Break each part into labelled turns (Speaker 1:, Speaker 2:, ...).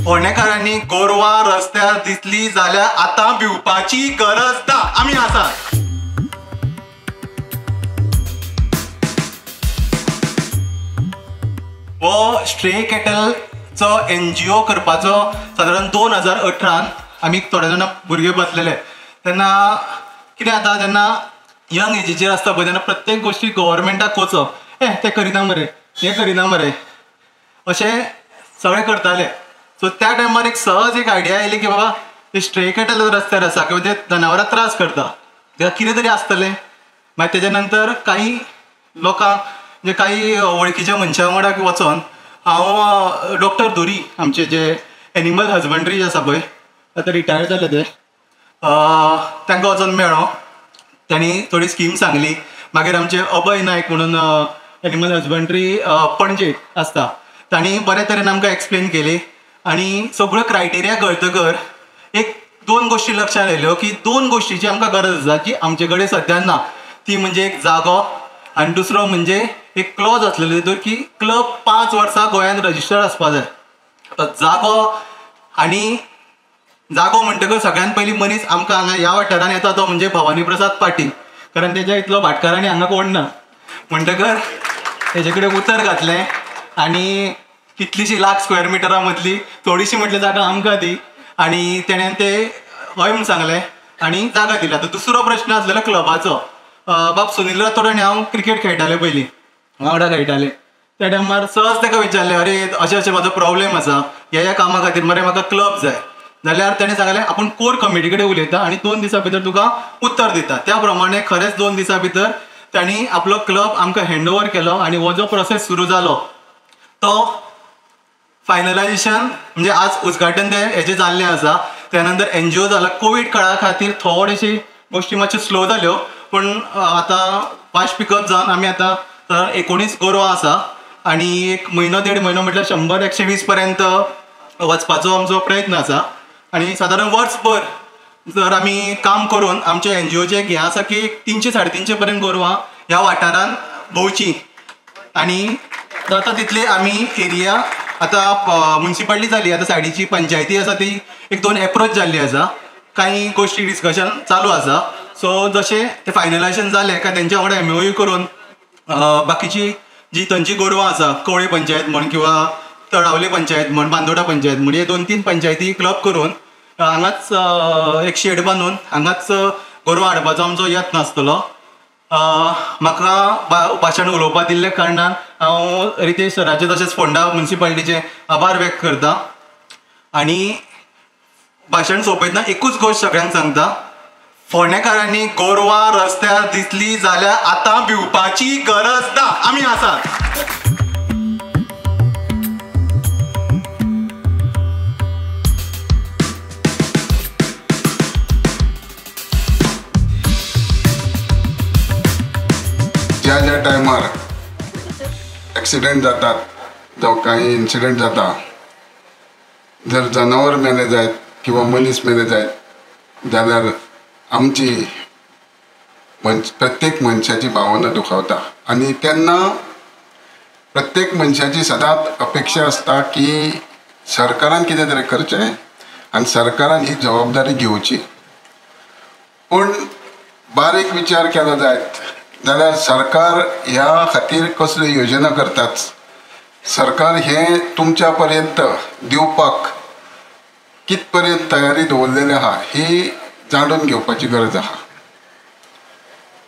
Speaker 1: फोंडेकारांनी गोरवां रस्त्यार दिसली जाल्यार आतां भिवपाची गरज ना, आमी आसात. हो स्ट्रे कॅटलचो एनजीओ करपाचो सादारण 2018 आमी थोडे जाणां भुरगे बसलेले. तेन्ना कितें जाता, जेन्ना यंग एजीचेर आसता पळय तेन्ना प्रत्येक गोश्टी गव्हर्मेंटाक वचप, ए तें करिना मरे, हें करिना मरे, अशें सगळें करताले. सो त्या टायमार एक सहज एक आयडिया आयली की बाबा ते स्ट्रे कॅटल रस्त्यार आसा किंवा ते जनावरां त्रास करता, तेका कितें तरी आसतलें. मागीर तेज्या नंतर काही लोकांक म्हणजे काही वळखीच्या मनशां वांगडा वचोन हांव डॉक्टर धुरी, आमचे जे एनिमल हजबंड्री जे आसा पळय, आतां रिटायर जाले ते, तांकां वचोन मेळ्ळो. तांणी थोडी स्कीम सांगली. मागीर आमचे अभय नायक म्हणून एनिमल हजबंड्री पणजे आसता, तांणी बरे तरेन आमकां एक्सप्लेन केली. आनी सगळ्यो क्रायटेरिया कळतकर एक दोन गोश्टी लक्षांत आयल्यो की दोन गोश्टीची आमकां गरज आसा जी आमचे कडेन सद्या ना. ती म्हणजे एक जागो आनी दुसरो म्हणजे एक क्लॉज आसलेलो तितूर की क्लब 5 वर्सां गोंयांत रजिस्टर आसपा जाय. आतां जागो आनी जागो म्हणटकच सगळ्यान पयलीं मनीस आमकां हांगा ह्या वाठारांत येता तो म्हणजे भवानी प्रसाद पाटील, कारण तेज्या इतलो भाटकारांनी हांगा कोण ना. म्हणटकर तेजे कडेन उतर घातलें आनी कितलीशी लाख स्क्वेअर मिटरां मदली थोडीशी म्हटल्यार जागा आमकां दी, आनी तेणें ते हय म्हूण सांगलें आनी जागा दिली. आतां दुसरो प्रश्न आसलेलो क्लबाचो. बाब सुनील राठोड आनी हांव क्रिकेट खेळटाले पयलीं, वांगडा खेळटाले. त्या टायमार सहज ताका विचारलें, अरे अशें अशें म्हाजो प्रॉब्लेम आसा, ह्या ह्या कामा खातीर मरे म्हाका क्लब जाय. जाल्यार तेणें सांगलें आपूण कोर कमिटी कडेन उलयता आनी 2 दिसां भितर तुका उत्तर दिता. त्या प्रमाणे खरेंच 2 दिसां भितर तांणी आपलो क्लब आमकां हँड ओवर केलो आनी हो जो प्रोसेस सुरू जालो तो फायनलायजेशन म्हणजे आज उद्घाटन तें हेजें जाल्लें आसा. त्या नंतर एनजीओ जाला. कोवीड काळा खातीर थोडेशी गोश्टी मातश्यो स्लो जाल्यो, पूण आतां फास्ट पिकअप जावन आमी आतां 19 गोरवां आसा आनी एक म्हयनो देड म्हयनो म्हटल्यार 100-120 पर्यंत वचपाचो आमचो प्रयत्न आसा. आनी सादारण वर्सभर जर आमी काम करून आमचे एनजीओचें एक हें आसा की 300-350 पर्यंत गोरवां ह्या वाठारांत भोंवचीं आनी जाता तितले आमी एरिया आतां मुन्सिपालिटी जाली, आतां सायडीची पंचायती आसा ती 1-2 एप्रोच जाल्ली आसा, कांय गोश्टी डिस्कशन चालू आसा. सो जशें तें फायनलायजेशन जालें काय तेंच्या वांगडा एमओयू करून बाकीची जी थंयची गोरवां आसा, कवळे पंचायत म्हण किंवा तळावले पंचायत म्हण, बांदोडा पंचायत म्हण, हे 2-3 पंचायती क्लब करून हांगाच एक शेड बांदून हांगाच गोरवां हाडपाचो आमचो यत्न आसतलो. म्हाका भाशण उलोवपाक दिल्ल्या कारणान हांव रितेश सराचे तशेंच फोंडा मुन्सिपालिटीचे आभार व्यक्त करता. आनी भाशण सोंपयतना एकूच गोश्ट सगळ्यांक सांगता, फोंडेकारांनी गोरवां रस्त्यार दिसली जाल्यार आतां भिवपाची गरज ना, आमी आसात.
Speaker 2: ज्या ज्या टायमार एक्सिडेंट जातात जावं कांय इन्सिडंट जाता, जर जनावर मेले जायत किंवा मनीस मेले जायत जाल्यार आमची प्रत्येक मनशाची भावना दुखावता. आनी तेन्ना प्रत्येक मनशाची सदांच अपेक्षा आसता की सरकारान कितें तरी करचें आनी सरकारान ही जबाबदारी घेवची. पूण बारीक विचार केलो जायत जाल्यार सरकार ह्या खातीर कसल्यो योजना करतात, सरकार हें तुमच्या पर्यंत दिवपाक कित पर्यंत तयारी दवरलेली आहा ही जाणून घेवपाची गरज आहा.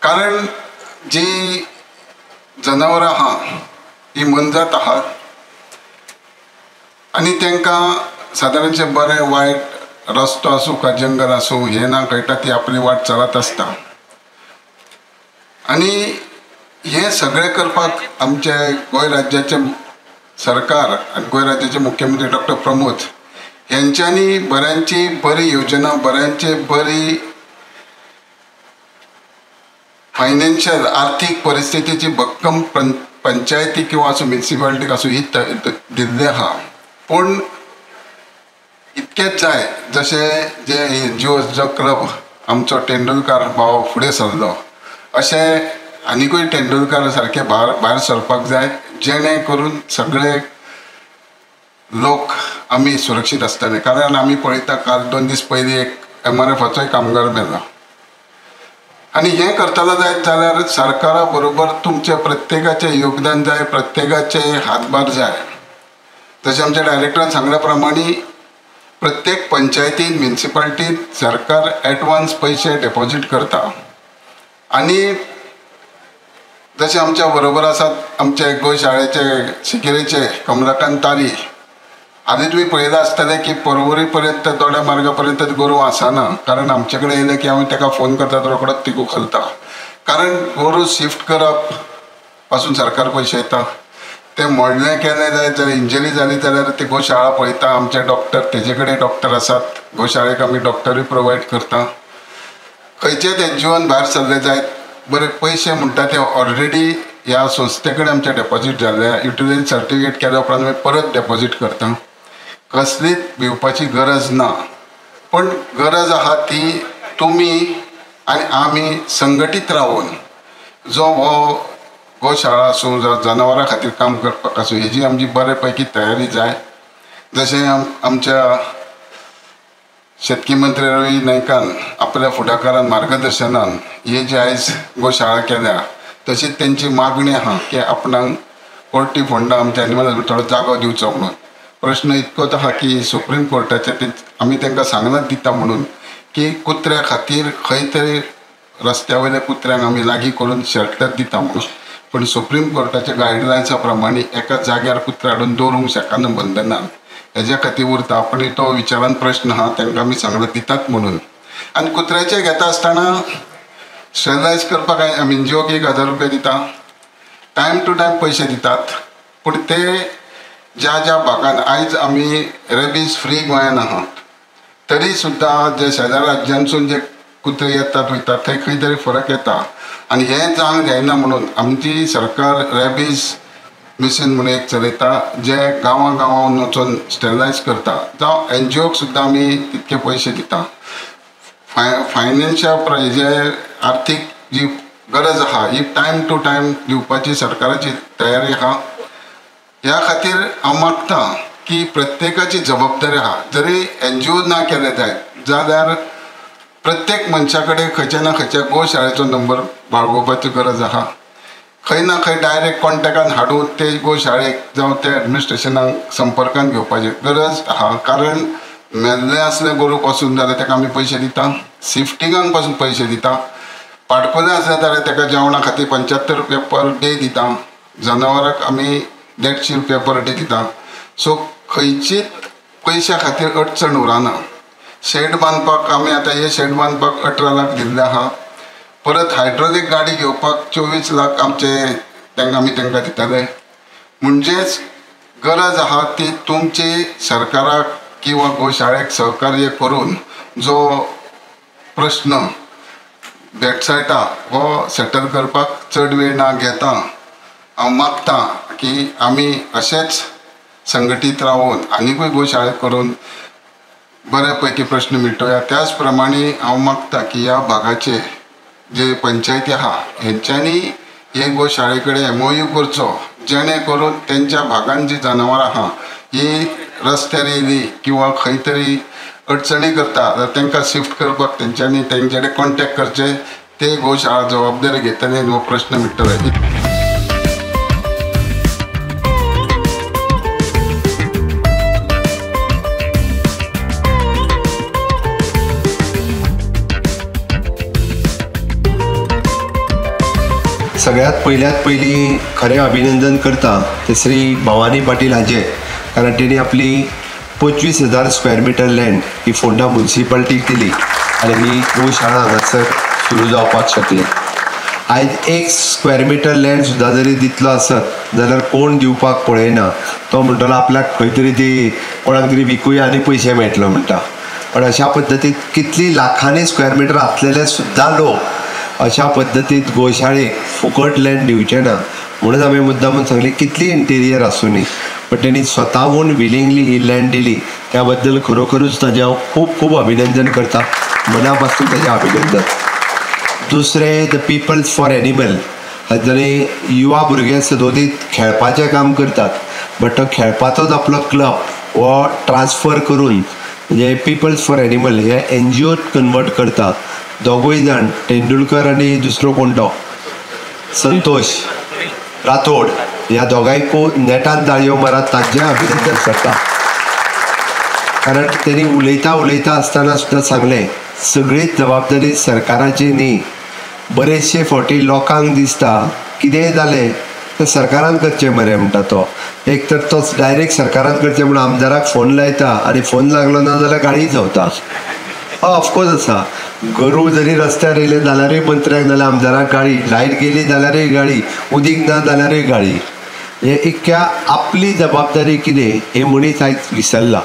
Speaker 2: कारण जी जनावरां आहा ही मनजात आहा आनी तांकां सादारणशें बरें वायट रस्तो आसूं काय जंगल आसूं हें ना कळटा, ती आपली वाट चलत आसता. आनी हें सगळें करपाक आमचे गोंय राज्याचें सरकार आनी गोंय राज्याचे मुख्यमंत्री डॉक्टर प्रमोद हेंच्यांनी बऱ्यांची बरी योजना, बऱ्यांची बरी फायनान्शियल आर्थीक परिस्थितीची भक्कम पंचायती किंवा आसूं म्युनिसिपालिटीक आसूं ही दिल्ली आहा. पूण इतकेंच जाय जशें जे एनजीओ जो क्लब आमचो तेंडुलकार भाव फुडें सरलो अशें आनिकूय तेंडुलकार सारके भायर सरपाक जाय, जेणे करून सगळे लोक आमी सुरक्षीत आसतले. कारण आमी पळयता काल 2 दीस पयलीं एक MRFाचोय कामगार मेला. आनी हें करतलो जायत जाल्यार सरकारा बरोबर तुमचें प्रत्येकाचें योगदान जाय, प्रत्येकाचे हातभार जाय. तशें आमच्या डायरेक्टरान सांगल्या प्रमाणे प्रत्येक पंचायतीन म्युनिसिपालिटीन सरकार एडवान्स पयशे डेपॉजीट करता. आनी जशें आमच्या बरोबर आसात आमचे गोशाळेचे सिकेरीचे कमलाकांत तारी, आदी तुमी पळयलां आसतलें की पर्वरी पर्यंत दोड्या मार्गा पर्यंत गोरवां आसना, कारण आमचे कडेन येयलें की आमी ताका फोन करतात, रोखडोच ती उखलता. कारण गोरू शिफ्ट करप पासून सरकार पयशे येता. तें मोडलें केलें जायत जाल्यार इंजरी जाली जाल्यार ती गोशाळा पळयता. आमचे डॉक्टर तेजे कडेन डॉक्टर आसात, गोशाळेक आमी डॉक्टरूय प्रोवायड करता. खंयचेच एनजीओन भायर सरले जायत बरे पयशे म्हणटा ते ऑलरेडी ह्या संस्थे कडेन आमचे डेपॉजीट जाल्ले, युटिलिटी सर्टिफिकेट केल्या उपरांत आमी परत डेपॉजीट करता. कसलीच भिवपाची गरज ना, पण गरज आहा ती तुमी आनी आमी संघटीत रावन जो हो गोशाळा आसूं जावं जनावरां खातीर काम करपाक आसूं हेजी आमची बरे पैकी तयारी जाय. जशें आमच्या शेतकी मंत्री रवी नायकान आपल्या फुडाकारान मार्गदर्शनान हे जे आयज गोशाळा केल्या, तशीच तेंची मागणी आहा की आपणाक कोर्टी फोंडा आमच्या एनिमल थोडो जागो दिवचो म्हणून. प्रश्न इतकोच आहा की सुप्रीम कोर्टाचे ते आमी तांकां सांगनात दिता म्हणून की कुत्र्या खातीर खंय तरी रस्त्या वयल्या कुत्र्यांक आमी लागीं करून शेल्टर दिता म्हणून, पूण सुप्रीम कोर्टाच्या गायडलायन्सा प्रमाणे एका जाग्यार कुत्रे हाडून दवरूंक शकना बंधनान, हेज्या खातीर उरता. पण तो विचारान प्रश्न आहा, तांकां आमी सांगला दितात म्हणून. आनी कुत्र्याचे घेता आसतना स्टरलायज करपाक आमी एनजीओक 1000 रुपया दिता, टायम टू टायम पयशे दितात. पूण ते ज्या ज्या भागान आयज आमी रेबीज फ्री गोंयान आहात, तरी सुद्दां जे शेजार राज्यांसून जे कुत्रे येतात वयतात थंय खंय तरी फरक येता. आनी हें जावंक जायना म्हणून आमची सरकार रेबीज मिशन म्हणून एक चलयता, जे गांवां गांवान वचून स्टरलायज करता. जावं एनजीओक सुद्दां आमी तितके पयशे दिता. फायनान्शियल जे आर्थीक जी गरज आहा ही टायम टू टायम दिवपाची सरकाराची तयारी आहा. ह्या खातीर हांव मागता की प्रत्येकाची जबाबदारी आहा, जरी एनजीओ ना केले जायत जाल्यार प्रत्येक मनशा कडेन खंयच्या ना खंयच्या गोशाळेचो नंबर बाळगोवपाची गरज आहा. खंय ना खंय डायरेक्ट कॉन्टेक्टान हाडून ते गोशाळेक जावं ते एडमिनिस्ट्रेशनाक संपर्कान घेवपाची गरज आहा. कारण मेल्ले आसले गोरू पासून जाल्यार ताका आमी पयशे दिता, शिफ्टिंगांक पासून पयशे दिता, पाटकुले आसले जाल्यार ताका जेवणा खातीर 75 रुपया पर डे दिता, जनावरांक आमी 150 रुपया पर डे दिता. सो खंयचीच पयशा खातीर अडचण उरना. शेड बांदपाक आमी आतां हे शेड बांदपाक 18 लाख दिल्ले आहा, परत हायड्रोलीक गाडी घेवपाक 24 लाख आमचे तांकां आमी तांकां दिताले. म्हणजेच गरज आहा ती तुमची सरकाराक किंवा गोशाळेक सहकार्य करून जो प्रश्न भेटसायटा हो सेटल करपाक चड वेळ ना घेता. हांव मागता की आमी अशेंच संघटीत रावन आनीकूय गोशाळे करून बऱ्या पैकी प्रश्न मिटोवया. त्याच प्रमाणे हांव मागता की ह्या भागाचे जे पंचायती आहा हेंच्यांनी हे गोशाळे कडेन एमओयू करचो, जेणे करून तेंच्या भागान जी जनावरां आहा ही रस्त्यार येयली किंवा खंय तरी अडचणी करता जाल्यार तांकां शिफ्ट करपाक तेंच्यांनी तेंचे कडेन कॉन्टेक्ट करचे, ते गोशाळा जबाबदारी घेतले आनी हो प्रश्न मिट्टलो.
Speaker 3: सगळ्यात पयल्यात पयलीं खरें अभिनंदन करता ते श्री भवानी पाटील हाजे, कारण तेणी आपली 25,000 स्क्वेअर मिटर लँड ही फोंडा म्युनिसिपालिटीक दिली आनी ही गोशाळा हांगासर सुरू जावपाक शकली. आयज 1 स्क्वेअर मिटर लँड सुद्दां जरी दितलो आसत जाल्यार कोण दिवपाक पळयना, तो म्हणटलो आपल्याक खंय तरी ती कोणाक तरी विकुया आनी पयशे मेळटलो म्हणटा. पण अशा पद्दतीन कितली लाखांनी स्क्वेअर मिटर आसलेले सुद्दां लोक अशा पद्दतीत गोशाळेक फुकट लँड दिवचे ना. म्हणून आमी मुद्दामून सांगली कितली इंटिरियर आसूं न्ही, पण तेणी स्वताहून विलिंगली ही लँड दिली, त्या बद्दल खरोखरूच ताजें हांव खूब खूब अभिनंदन करता, मना पासून ताजें अभिनंदन. दुसरें the peoples for animal, हातूंत युवा भुरगे सदोदीत खेळपाचें काम करतात, बट तो खेळपाचोच आपलो क्लब हो ट्रान्सफर करून म्हणजे पिपल्स फॉर एनिमल हे एन जी ओत कन्वर्ट करता. दोगूय जाण तेंडुलकर आनी दुसरो कोण तो संतोष राठोड ह्या दोगांयकूय नेटान ताळयो मारात, तांचें अभिनंदन करता. कारण तेणी उलयता उलयता आसतना सुद्दां सांगलें सगळीच जबाबदारी सरकाराची न्ही. बरेचशे फावटी लोकांक दिसता कितेंय जालें तर सरकारान करचें मरे म्हणटा तो. एक तर तो डायरेक्ट सरकारान करचें म्हणून आमदाराक फोन लायता आनी फोन लागलो ना जाल्यार गाडी धांवता. ऑफकोर्स आसा, गोरूं जरी रस्त्यार येयलें जाल्यारूय मंत्र्याक नाल्यार आमदाराक गाळी, लायट गेली जाल्यारूय गाळी, उदीक ना जाल्यारूय गाळी. हे इतक्या आपली जबाबदारी कितें हें मनीस आयज विसरला.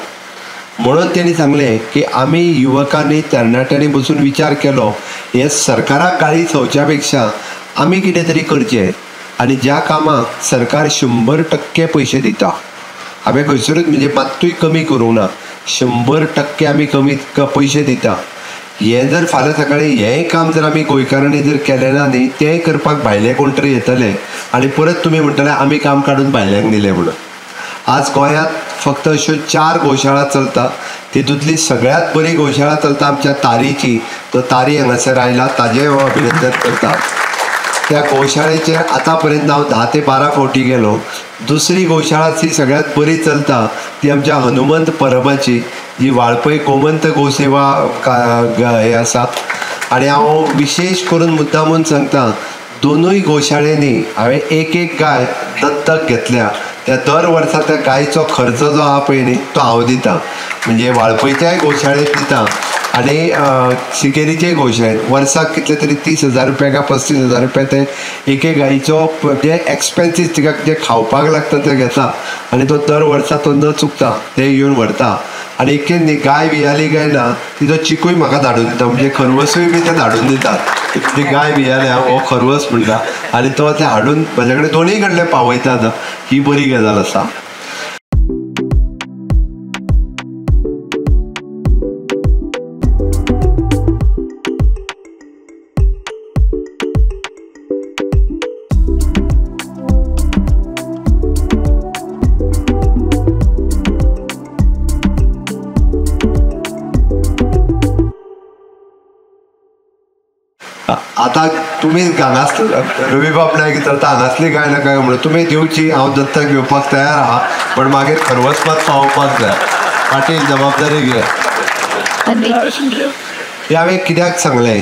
Speaker 3: म्हणून तेणी सांगलें की आमी युवकांनी तरणाट्यांनी बसून विचार केलो हे सरकाराक गाळी संवच्या पेक्षा आमी कितें तरी करचें. आनी ज्या कामाक सरकार 100% पयशे दिता, हांवें खंयसरूच म्हणजे मात्तूय कमी करूंक ना, 100% आमी कमी पयशे दिता. हें जर फाल्यां सकाळीं हेंय काम जर आमी गोंयकारांनी जर केलें ना न्ही, तेंय करपाक भायले कोण तरी येतले आनी परत तुमी म्हणटले आमी काम काडून भायल्यांक दिलें म्हणून. आज गोंयांत फक्त अश्यो 4 गोशाळा चलता, तितूंतली सगळ्यांत बरी गोशाळा चलता आमच्या तारीची. तो तारी हांगासर आयला, ताजें हांव अभिनंदन करता. त्या गोशाळेचेर आतां पर्यंत हांव 10 ते 12 फावटी गेलो. दुसरी गोशाळा ती सगळ्यांत बरी चलता ती आमच्या हनुमंत परबाची, जी वाळपय गोमंत गोसेवा हे आसा. आनी हांव विशेश करून मुद्दामून सांगता, दोनूय गोशाळेंनी हांवें एक एक गाय दत्तक घेतल्या. त्या दर वर्सा त्या गायचो खर्च जो आहा पळय न्ही तो हांव दिता, म्हणजे वाळपयच्याय गोशाळेंत दिता आनी सिकेरीच्याय गोशाळेंत. वर्साक कितले तरी 30,000 रुपया काय 35,000 रुपया ते एके गायचो जे एक्सपेन्सीस तिका जे खावपाक लागता ते घेता आनी तो दर वर्सा तो न चुकता ते येवन व्हरता. आनी एक गाय वियाली काय ना तिचो चिकूय म्हाका धाडून दिता, म्हणजे खरवसूय बी ते धाडून दितात. ती गाय वियाल्या हो खरवस म्हणटा आनी तो ते हाडून म्हज्या कडेन दोनूय कडले पावयता. आतां ही बरी गजाल आसा. आतां तुमी हांगासले रवीबाब नायक विचारता हांगासली गाय ना काय म्हणून, तुमी दिवची, हांव दत्तक घेवपाक तयार आहा, पण मागीर खरवस मात पावोवपाक जाय. पाटील जबाबदारी घे. हें हांवें कित्याक सांगलें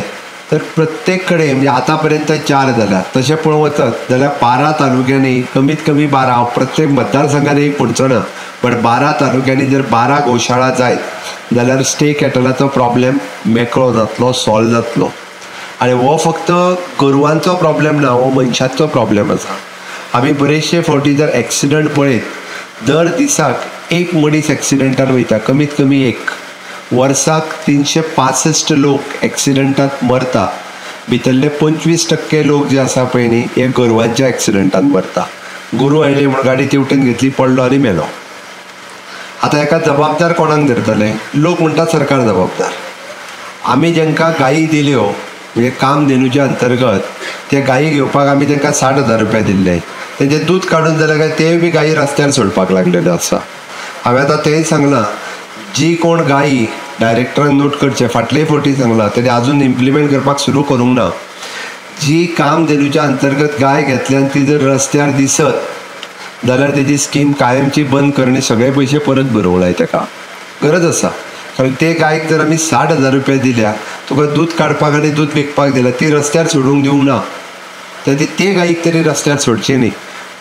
Speaker 3: तर प्रत्येक कडेन म्हणजे आतां पर्यंत 4 जाल्या, तशें पळोवंक वचत जाल्यार 12 तालुक्यांनी कमीत कमी 12, हांव प्रत्येक मतदारसंघान एक म्हणचो ना, पण 12 तालुक्यांनी जर 12 गोशाळा जायत जाल्यार स्टे कॅटलाचो प्रॉब्लेम मेकळो जातलो, सॉल्व जातलो. आनी हो फक्त गोरवांचो प्रॉब्लेम ना, हो मनशाचो प्रॉब्लेम आसा. आमी बरेचशे फावटी जर एक्सिडंट पळयत, दर दिसाक एक मनीस एक्सिडंटान वयता, कमीत कमी एक. वर्साक 365 लोक एक्सिडंटांत मरता. भितरले 25% लोक जे आसा पळय न्ही हे गोरवांच्या एक्सिडंटान मरता. गोरूं आयलें म्हूण गाडी तेवटेन घेतली, पडलो आनी मेलो. आतां हेका जबाबदार कोणाक धरतले? लोक म्हणटा सरकार जबाबदार. आमी जेंकां गायी दिल्यो म्हणजे कामधेनूच्या अंतर्गत ते गायी घेवपाक आमी तांकां 60,000 रुपया दिल्ले. तेंचें दूद काडून जाल्यार काय तेय बी गायी रस्त्यार सोडपाक लागलेल्यो आसा. हांवें आतां तेंय सांगलां, जी कोण गायी डायरेक्टरान नोट करचें, फाटले फावटी सांगलां तेणी आजून इम्प्लिमेंट करपाक सुरू करूंक ना. जी कामधेनूच्या अंतर्गत गाय घेतल्या आनी ती जर रस्त्यार दिसत जाल्यार तेजी स्कीम कायमची बंद करणी, सगळे पयशे परत भरोवंक लाय ताका, गरज आसा. कारण ते गायक जर आमी 60,000 रुपया दिल्या, तुका दूद काडपाक आनी दूद विकपाक दिल्या, ती रस्त्यार सोडूंक दिवंक ना, तर ते गायीक तरी रस्त्यार सोडची न्ही.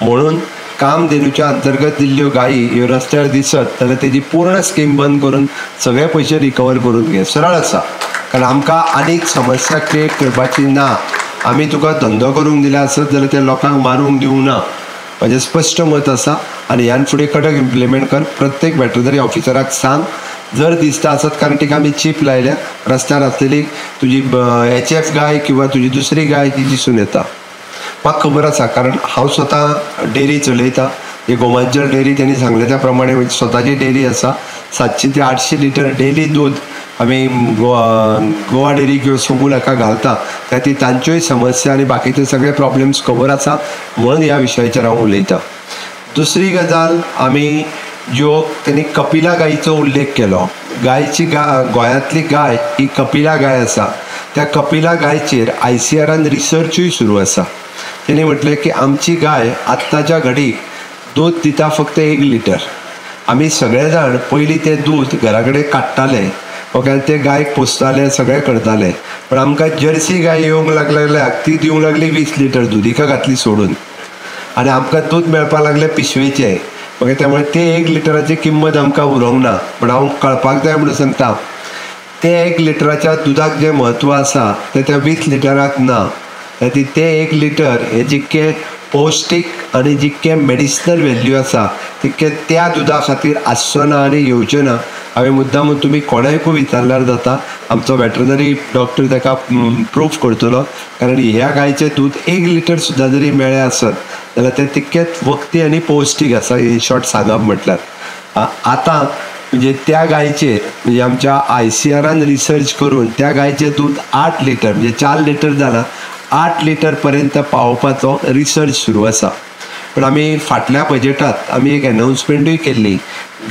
Speaker 3: म्हणून कामधेनूच्या अंतर्गत दिल्ल्यो गायी ह्यो रस्त्यार दिसत जाल्यार तेजी पूर्ण स्कीम बंद करून सगळे पयशे रिकवर करून घे, सरळ आसा. कारण आमकां आनीक समस्या क्रिएट करपाची ना. आमी तुका धंदो करूंक दिला आसत जाल्यार त्या लोकांक मारूंक दिवंक ना, म्हजें स्पश्ट मत आसा. आनी ह्यान फुडें कडक इम्प्लिमेंट कर. प्रत्येक वेटरनरी ऑफिसराक सांग, जर दिसता आसत, कारण तिका आमी चीप लायल्या, रस्त्यार आसलेली तुजी एच एफ गाय किंवा तुजी दुसरी गाय ती दिसून येता. म्हाका खबर आसा, कारण हांव स्वता डेअरी चलयता. ही गोमांचल डेअरी तेणी सांगलें त्या प्रमाणे स्वताची डेअरी आसा. 700 ते 800 लिटर डेली दूद आमी गोवा डेअरी किंवा सोमूल हाका घालता. त्या खातीर तांच्योय समस्या आनी बाकीचे सगळे प्रॉब्लेम्स खबर आसा, म्हणून ह्या विशयाचेर हांव उलयतां. दुसरी गजाल, आमी ज्यो तेणी कपिला गायचो उल्लेख केलो. गायची गोंयांतली गाय ही कपिला गाय आसा. त्या कपिला गायचेर ICRन रिसर्चूय सुरू आसा. तेणी म्हटलें की आमची गाय आत्ताच्या घडीक दूद दिता फक्त 1 लिटर. आमी सगळे जाण पयलीं तें दूद घरा कडेन काडटाले, ओके, ते गायक पोसताले, सगळें करताले. पण आमकां जर्सी गाय येवंक लागल्याक ती दिवंक लागली 20 लिटर दूद, हिका घातली सोडून, आनी आमकां दूद मेळपाक लागलें पिशवेचें. ओके, त्यामुळे ते 1 लिटराची किंमत आमकां उरोंक ना. पण हांव कळपाक जाय म्हणून सांगता, ते 1 लिटराच्या दुदाक जें म्हत्व आसा तें त्या 20 लिटराक ना. ते 1 लिटर हे जितकें पौश्टीक आनी जितकें मेडिसिनल व्हॅल्यू आसा तितकें त्या दुदा खातीर आसचो ना आनी येवचें ना. हांवें मुद्दाम तुमी कोणाकूय विचारल्यार जाता, आमचो वेटरनरी डॉक्टर ताका प्रूफ करतलो. कारण ह्या गायचें दूद 1 लिटर सुद्दां जरी मेळ्ळें आसत जाल्यार तें तितकेंच वखदी आनी पौश्टीक आसा. इन शॉर्ट सांगप म्हटल्यार आतां म्हणजे त्या गायचेर म्हणजे आमच्या ICRन रिसर्च करून त्या गायचें दूद 8 लिटर म्हणजे 4 लिटर जालां, 8 लिटर पर्यंत पावोवपाचो रिसर्च सुरू आसा. पण आमी फाटल्या बजेटात आमी एक एनावन्समेंटूय केल्ली,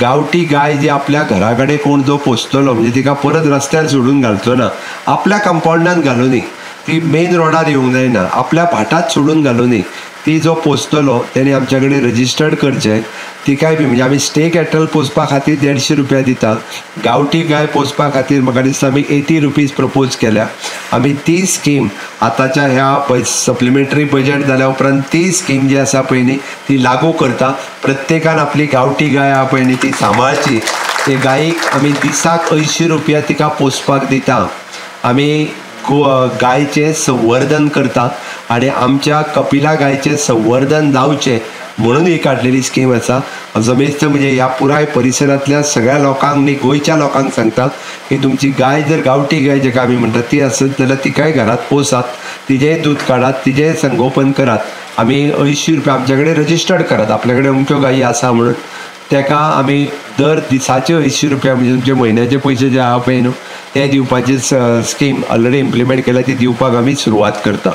Speaker 3: गांवठी गाय जी आपल्या घरा कडेन कोण जो पोसतलो म्हणजे तिका परत रस्त्यार सोडून घालचो ना, आपल्या कंपावंडान घालुनी, ती मेन रोडार येवंक जायना, आपल्या भाटात सोडून घालुनी, ती जो पोसतलो तेणी आमच्या कडेन रजिस्टर्ड करचें. तिकाय बी म्हणजे आमी स्टे कॅटल पोसपा खातीर 150 रुपया दिता, गांवठी गाय पोसपा खातीर म्हाका दिसता आमी 80 रुपीज प्रपोज केल्या. आमी ती स्कीम आतांच्या ह्या सप्लिमेंटरी बजेट जाल्या उपरांत ती स्कीम जी आसा पळय न्ही ती लागू करता. प्रत्येकान आपली गांवठी गाय आहा पळय न्ही ती सांबाळची. ते गायीक आमी दिसाक 80 रुपया तिका पोसपाक दिता. आमी गायचें संवर्धन करता आनी आमच्या कपिला गायचें संवर्धन जावचें म्हणून ही काडलेली स्कीम आसा. जमेस्त म्हणजे ह्या पुराय परिसरांतल्या सगळ्या लोकांक न्ही गोंयच्या लोकांक सांगता की तुमची गाय जर गांवठी गाय जेका आमी म्हणटात ती आसत जाल्यार तिकाय घरांत पोसात, तिजेंय दूद काडात, तिजेंय संगोपन करात. आमी 80 रुपया आमच्या कडेन रजिस्टर्ड करात, आपल्या कडेन अमक्यो गायी आसा म्हणून तेका आमी दर दिसाचे 80 रुपया म्हणजे तुमचे म्हयन्याचे पयशे जे आहा पळय न्हू ते दिवपाची स्कीम ऑलरेडी इम्प्लिमेंट केल्या, ती दिवपाक आमी सुरवात करता.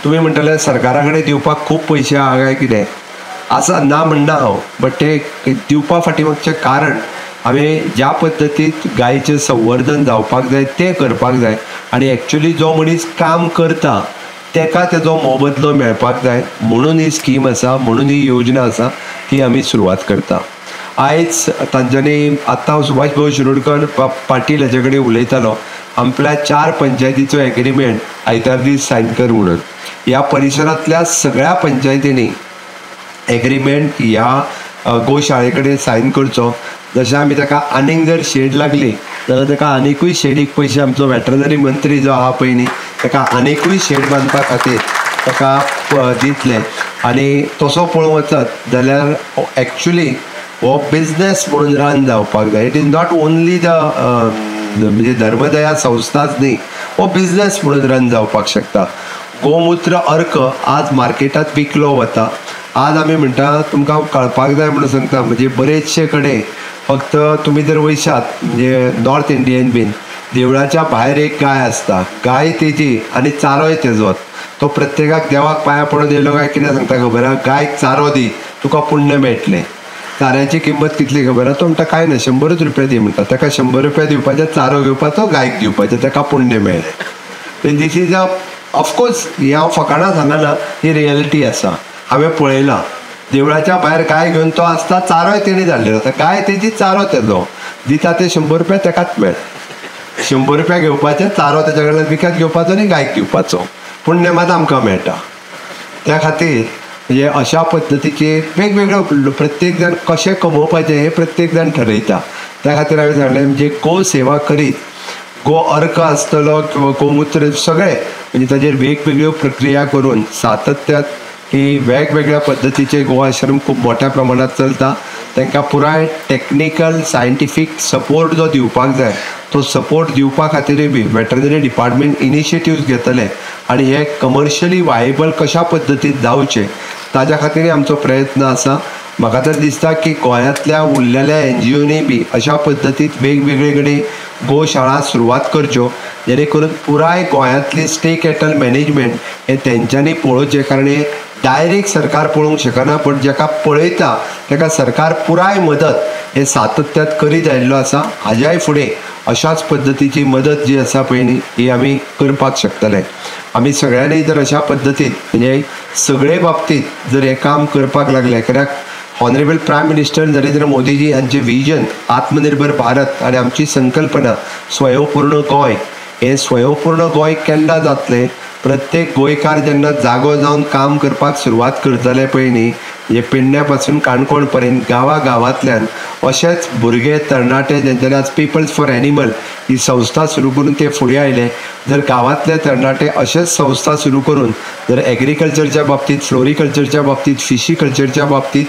Speaker 3: तुमी म्हणटले सरकारा कडेन दिवपाक खूब पयशे आहा काय कितें आसा, ना म्हणना हांव, बट ते दिवपा फाटी मागचें कारण आमी ज्या पद्दतीन गायचें संवर्धन जावपाक जाय तें करपाक जाय आनी एक्चुली जो मनीस काम करता तेका तेजो मोबदलो मेळपाक जाय म्हणून ही स्कीम आसा, म्हणून ही योजना आसा, ती आमी सुरवात करता. आयज तांच्यांनी आतां हांव सुभाष भाऊ शिरोडकर पाटील हाजे कडेन उलयतालो, आपल्या 4 पंचायतीचो एग्रीमेंट आयतार दीस सायन कर म्हणून. ह्या परिसरांतल्या सगळ्या पंचायतींनी एग्रीमेंट ह्या गोशाळे कडेन सायन करचो. जशें आमी ताका आनीक जर शेड लागली जाल्यार ताका आनिकूय शेडीक पयशे आमचो वेटरनरी मंत्री जो आहा पळय न्ही ताका आनिकूय शेड बांदपा खातीर ताका दितले. आनी तसो पळोवंक वचत जाल्यार एक्चुली हो बिजनेस म्हणून रन जावपाक जाय. It is not only the म्हणजे धर्मदया संस्थाच न्ही, हो बिजनेस म्हणून रन जावपाक शकता. गोमुत्र अर्क आज मार्केटांत विकलो वता. आज आमी म्हणटा तुमकां कळपाक जाय म्हणून सांगता, म्हणजे बरेचशे कडेन फक्त तुमी जर वयशात म्हणजे नॉर्थ इंडियन बीन देवळाच्या भायर एक गाय आसता, गाय तेजी आनी चारोय तेजोच. तो प्रत्येकाक देवाक पांयां पडून येयलो काय कितें सांगता खबर आहा, गायक चारो दी तुका पुण्य मेळटलें. चाऱ्याची किंमत कितली खबर आहा, तो म्हणटा कांय ना 100 रुपया दी म्हणटा. ताका 100 रुपया दिवपाचे, चारो घेवपाचो, गायक दिवपाचें, ताका पुण्य मेळ्ळें. This is a of course ही हांव फकाणां सांगना, ही रियलिटी आसा. हांवें पळयलां देवळाच्या भायर गाय घेवन तो आसता, चारोय तेणी धाडलेलो आसता, गाय तेजी चारो तेजो दिता ते 100 रुपया तेकाच मेळ. 100 रुपया घेवपाचे, चारो तेच्या कडल्यान विकत घेवपाचो आनी गायक दिवपाचो, पुण्य मात आमकां मेळटा. त्या खातीर म्हणजे अशा पद्दतीचे वेगवेगळ्यो प्रत्येक जाण कशें कमोवपाचें हें प्रत्येक जाण ठरयता. त्या खातीर हांवें सांगलें म्हणजे गो सेवा करीत गो अर्क आसतलो किंवा गोमुत्र सगळें म्हणजे ताजेर वेगवेगळ्यो प्रक्रिया करून सातत्यात की वेगवेगळ्या पद्दतीचे गो आश्रम खूब मोठ्या प्रमाणात चलता. तांकां पुराय टॅक्निकल सायंटिफीक सपोर्ट जो दिवपाक जाय तो सपोर्ट दिवपा खातीरूय बी वेटरनरी डिपार्टमेंट इनिशिएटिव्स घेतले आनी हे कमर्शियली वायबल कशा पद्दतीन जावचें ताज्या खातीरूय आमचो प्रयत्न आसा. म्हाका तर दिसता की गोंयांतल्या उरलेल्या एनजीओनी बी अशा पद्दतीन वेगवेगळे कडेन गोशाळा सुरवात करच्यो, जेणे करून पुराय गोंयांतली स्टे कॅटल मॅनेजमेंट हें तेंच्यांनी पळोवचें. कारण हे डायरेक्ट सरकार पळोवंक शकना, पण जेका पळयता ताका सरकार पुराय मदत हे सातत्यात करीत आयिल्लो आसा. हाज्याय फुडें अशाच पद्दतीची मदत जी आसा पळय न्ही ही आमी करपाक शकतले. आमी सगळ्यांनी जर अशा पद्दतीन म्हणजे सगळे बाबतींत जर हें काम करपाक लागलें, कित्याक honourable prime minister Narendra Modiji हांचें विजन आत्मनिर्भर भारत आनी आमची संकल्पना स्वयंपूर्ण गोंय, हें स्वयंपूर्ण गोंय केन्ना जातलें, प्रत्येक गोंयकार जेन्ना जागो जावन काम करपाक सुरवात करतले पळय न्ही, म्हणजे पेडण्या पासून काणकोण पर्यंत गांवा गांवांतल्यान अशेच भुरगे तरणाटे जेंच्यांनी आज पिपल्स फॉर एनिमल ही संस्था सुरू करून ते फुडें आयले, जर गांवांतले तरणाटे अशेच संस्था सुरू करून जर एग्रीकल्चरच्या बाबतींत, फ्लोरिकल्चरच्या बाबतींत, फिशिकल्चरच्या बाबतींत,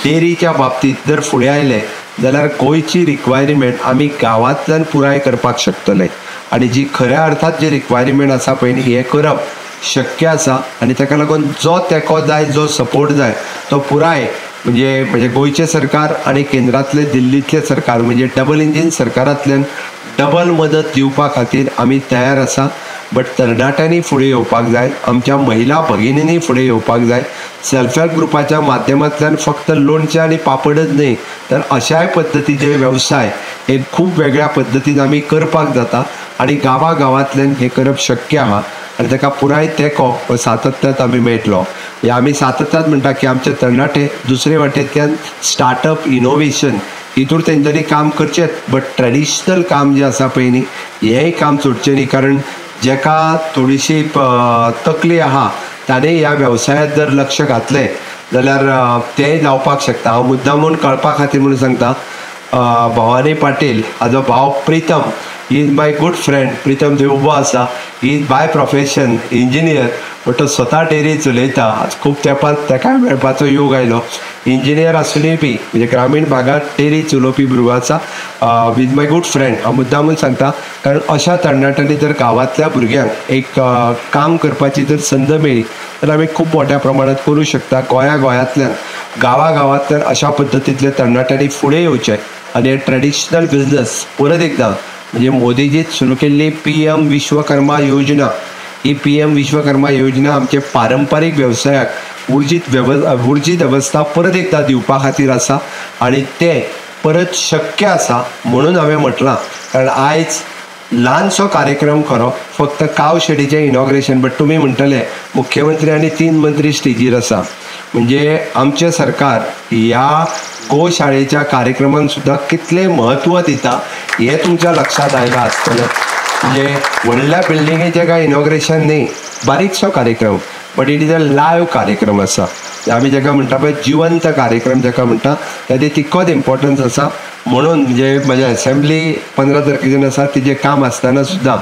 Speaker 3: डेअरीच्या बाबतींत जर फुडें आयले जाल्यार गोंयची रिक्वायरमेंट आमी गांवांतल्यान पुराय करपाक शकतले. आनी जी खऱ्या अर्थात जी रिक्वायरमेंट आसा पळय न्ही हें करप शक्य आसा. आनी ताका लागून जो तेंको जाय, जो सपोर्ट जाय तो पुराय म्हणजे म्हणजे गोंयचें सरकार आनी केंद्रांतलें दिल्लींतलें सरकार म्हणजे डबल इंजीन सरकारांतल्यान डबल मदत दिवपा खातीर आमी तयार आसा. बट तरणाट्यांनी फुडें येवपाक जाय, आमच्या महिला भगिनींनी फुडें येवपाक जाय. सेल्फ हेल्प ग्रुपाच्या माध्यमांतल्यान फक्त लोणचें आनी पापडच न्ही तर अशाय पद्दतीचे वेवसाय हे खूब वेगळ्या पद्दतीन आमी करपाक जाता आनी गांवा गांवांतल्यान हें करप शक्य आहा आनी ताका पुराय तेंको हो सातत्यात आमी मेळटलो. हे आमी सातत्यात म्हणटा की आमचे तरणाटे दुसरे वाटेंतल्यान स्टार्टअप इनोवेशन हितूर तेंच्यांनी काम करचेंच, बट ट्रेडिशनल काम जें आसा पळय न्ही हेंय काम सोडचें न्ही, कारण जेका थोडीशी तकली आहा ताणें ह्या वेवसायांत जर लक्ष घातलें जाल्यार तेंय जावपाक शकता. हांव मुद्दाम म्हूण कळपा खातीर म्हणून सांगता, भवानी पाटील हाजो भाव Pritam he is my good friend. Pritam थंय उबो आसा, he is by profession engineer, but तो स्वता डेअरी चलयता. आज खूब तेंपार ताकाय मेळपाचो योग आयलो. इंजिनियर आसुनूय बी म्हणजे ग्रामीण भागांत डेअरी चलोवपी भुरगो आसा, विथ my good friend. हांव मुद्दामून सांगता कारण अशा तरणाट्यांनी जर गांवांतल्या भुरग्यांक एक काम करपाची जर संद मेळ्ळी तर आमी खूब मोठ्या प्रमाणात करूं शकता. गोंया गोंयांतल्यान गांवा गांवांतल्यान अशा पद्दतींतल्या तरणाट्यांनी फुडें येवचें आनी हे ट्रेडिशनल बिजनस परत एकदां म्हणजे मोदीजीन सुरू केल्ली PM Vishwakarma योजना, ही PM Vishwakarma योजना आमचे पारंपारीक वेवसायाक उर्जीत अवस्था परत एकदां दिवपा खातीर आसा आनी तें परत शक्य आसा म्हणून हांवें म्हटलां. कारण आयज ल्हानसो कार्यक्रम खरो, फक्त काव शेडीचें इनॉग्रेशन, बट तुमी म्हणटले मुख्यमंत्री आनी 3 मंत्री स्टेजीर आसा, म्हणजे आमचें सरकार ह्या गोशाळेच्या कार्यक्रमांक सुद्दां कितलें म्हत्व दिता हें तुमच्या लक्षांत आयलां आसतलें. म्हणजे व्हडल्या बिल्डिंगेचें कांय इनॉग्रेशन न्ही, बारीकसो कार्यक्रम, but it is a live कार्यक्रम आसा. आमी जेका म्हणटा पळय जिवंत कार्यक्रम जेका म्हणटा ताजें तितकोच इम्पोर्टन्स आसा. म्हणून म्हणजे म्हज्या एसेंब्ली 15 तारखेच्यान आसा तिजें काम आसतना सुद्दां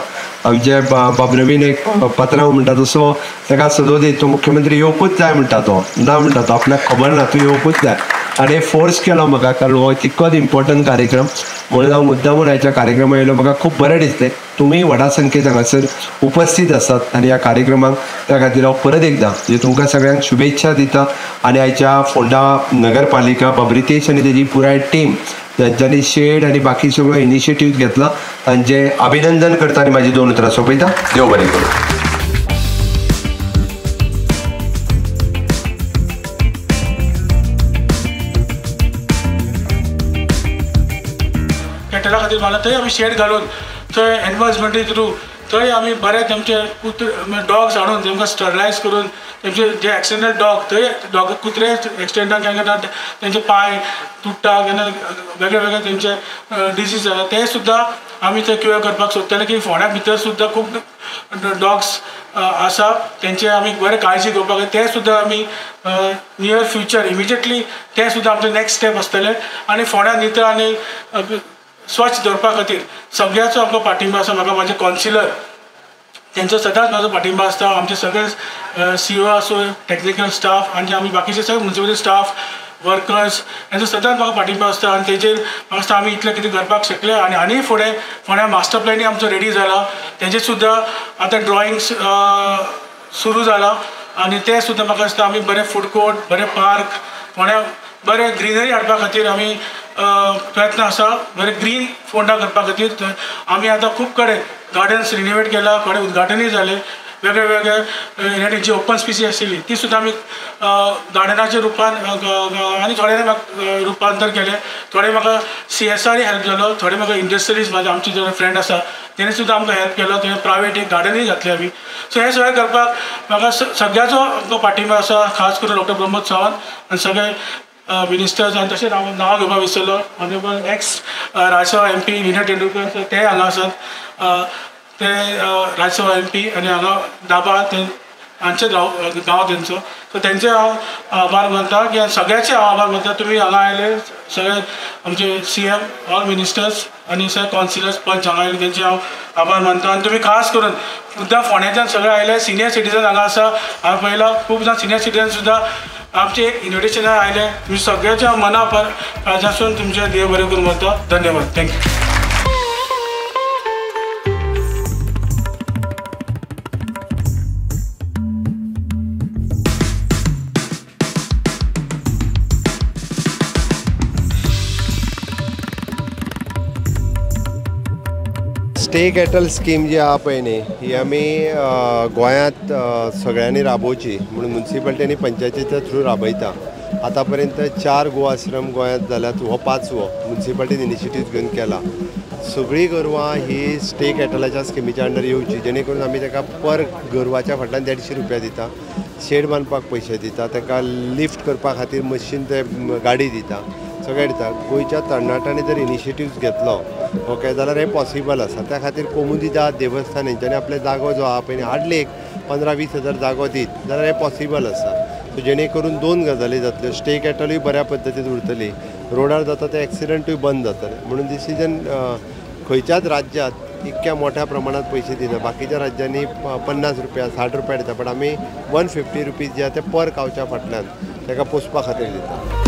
Speaker 3: आमचे बाब रवीन एक पात्रांव म्हणटा तसो ताका सदोदी तो मुख्यमंत्री येवपूच जाय म्हणटा, तो ना म्हणटा तो आपल्याक खबर ना, तूं येवपूच जाय. आनी फोर्स केलो म्हाका कारण हो तितकोच इम्पोर्टंट कार्यक्रम म्हणून हांव मुद्दामून आयच्या कार्यक्रमा येयलो. म्हाका खूब बरें दिसलें तुमी व्हडा संख्येत हांगासर उपस्थित आसात आनी ह्या कार्यक्रमाक, त्या खातीर हांव परत एकदां म्हणजे तुमकां सगळ्यांक शुभेच्छा दिता. आनी आयच्या फोंडा नगरपालिका बाब रितेश आनी तेजी पुराय टीम जांच्यांनी शेड आनी बाकी सगळो इनिशिएटीव घेतला तांचें अभिनंदन करता आनी म्हाजी 2 उतरां सोंपयता. देव बरें करूं.
Speaker 4: कॅटला खातीर मारला थंय आमी शेड घालून थंय एनिमल हजबंड्री थ्रू थंय आमी बरे तेमचे कुत्रे डॉग्स हाडून तेमकां स्टरलायज करून तेमचे जे एक्सिडेंटल डॉग थंय डॉग कुत्रे एक्सिडेंटान केन्ना तेंचे पांय तुट्टा, केन्ना वेगळे वेगळे तेंचे डिजीज जाता, ते सुद्दां आमी ते क्युअर करपाक सोदतले की फोंड्या भितर सुद्दां खूब डॉग्स आसा तेंचे आमी बरें काळजी घेवपाक जाय. ते सुद्दां आमी नियर फ्युचर इमिजिएटली ते सुद्दां आमचें नेक्स्ट स्टेप आसतलें. आनी फोंड्या नितळ आनी स्वच्छ दवरपा खातीर सगळ्याचो आमकां पाठिंबो आसा. म्हाका म्हाजे कॉन्सिलर तेंचो सदांच म्हाजो पाठिंबो आसता, आमचे सगळे CO आसूं, टॅक्निकल स्टाफ आनी आमी बाकीचे सगळे मुन्सिपल स्टाफ वर्कर्स हेंचो सदांच म्हाका पाठिंबो आसता. आनी तेजेर म्हाका दिसता आमी इतलें कितें करपाक शकले. आनी आनी फुडें फोंड्या मास्टर प्लॅनूय आमचो रेडी जाला, तेजेर सुद्दां आतां ड्रॉइंग्स सुरू जाला आनी ते सुद्दां म्हाका दिसता आमी बरें फूड कोर्ट, बरें पार्क, फोंड्या बरें ग्रिनरी हाडपा खातीर आमी प्रयत्न आसा. बरें ग्रीन फोंडा करपा खातीर आमी आतां खूब कडेन गार्डन्स रिनोवेट केला, कडेन उद्घाटनूय जालें. वेगळे वेगळे जी ओपन स्पेसी आशिल्ली ती सुद्दां आमी गार्डनाच्या रुपान आनी थोडे म्हाका रुपांतर केलें. थोडे म्हाका CSR help जालो, थोडे म्हाका इंडस्ट्रीज म्हाजे आमचे जे फ्रेंड आसा तेणी सुद्दां आमकां हेल्प केलो. थंय प्रायवेट एक गार्डनूय घातलें आमी. सो हें सगळें करपाक म्हाका सगळ्याचो पाठिंबो आसा, खास करून डॉक्टर प्रमोद सावंत आनी सगळे मिनिस्टर्स. आनी तशेंच हांव नांव घेवपाक विसरलो, honourable ex Rajya Sabha MP Vinay Tendulkar ते हांगा आसात, ते राज्यसभा MP आनी हांगा दाबा ते हांचे गांव तेंचो. सो तेंचे हांव आभार मानता की सगळ्याचे हांव आभार मानता. तुमी हांगा आयले सगळे आमचे CM, all ministers आनी सगळे कावन्सिलर्स पंच हांगा आयले तेंचे हांव आभार मानता. आनी तुमी खास करून मुद्दाम फोंड्याच्यान सगळे आयले, सिनियर सिटीजन हांगा आसा, हांवें पळयलां खूब जाण सिनियर सिटीजन सुद्दां आमचे एक इन्विटेशनाक आयले. तुमी सगळ्याच्या मना काळजासून तुमचें देव बरें करूं म्हणटा. धन्यवाद, thank you.
Speaker 3: Stray cattle scheme जी आहा पळय न्ही, ही आमी गोंयांत सगळ्यांनी राबोवची म्हणून मुन्सिपालिटी आनी पंचायतीच्या थ्रू राबयता. आतां पर्यंत 4 गो आश्रम गोंयांत जाल्यात, हो 5वो मुन्सिपालिटीन इनिशिएटीव घेवन केला. सगळीं गोरवां ही स्टे कॅटलाच्या स्किमीच्या अंडर येवची, जेणे करून आमी ताका पर गोरवाच्या फाटल्यान 150 रुपया दिता, शेड बांदपाक पयशे दिता, ताका लिफ्ट करपा खातीर मशीन ते गाडी दिता, सगळें दिता. गोंयच्या तरणाट्यांनी जर इनिशिएटिव्स घेतलो ओके जाल्यार हें पॉसिबल आसा. त्या खातीर कोमुनिदाद देवस्थान हेंच्यांनी आपले जागो जो आहा पळय हाडले एक 15-20 हजार जागो दीत जाल्यार हें पॉसिबल आसा. सो जेणे करून 2 गजाली जातल्यो, स्टे कॅटलूय बऱ्या पद्दतीन उरतली, रोडार जाता ते एक्सिडंटूय बंद जातले. म्हणून डिसिजन खंयच्याच राज्यांत इतक्या मोठ्या प्रमाणात पयशे दिना. बाकीच्या राज्यांनी 50 रुपया 60 रुपया दिता, पण आमी 150 रुपीज जे आहा ते पर कावच्या फाटल्यान ताका पोसपा खातीर दिता.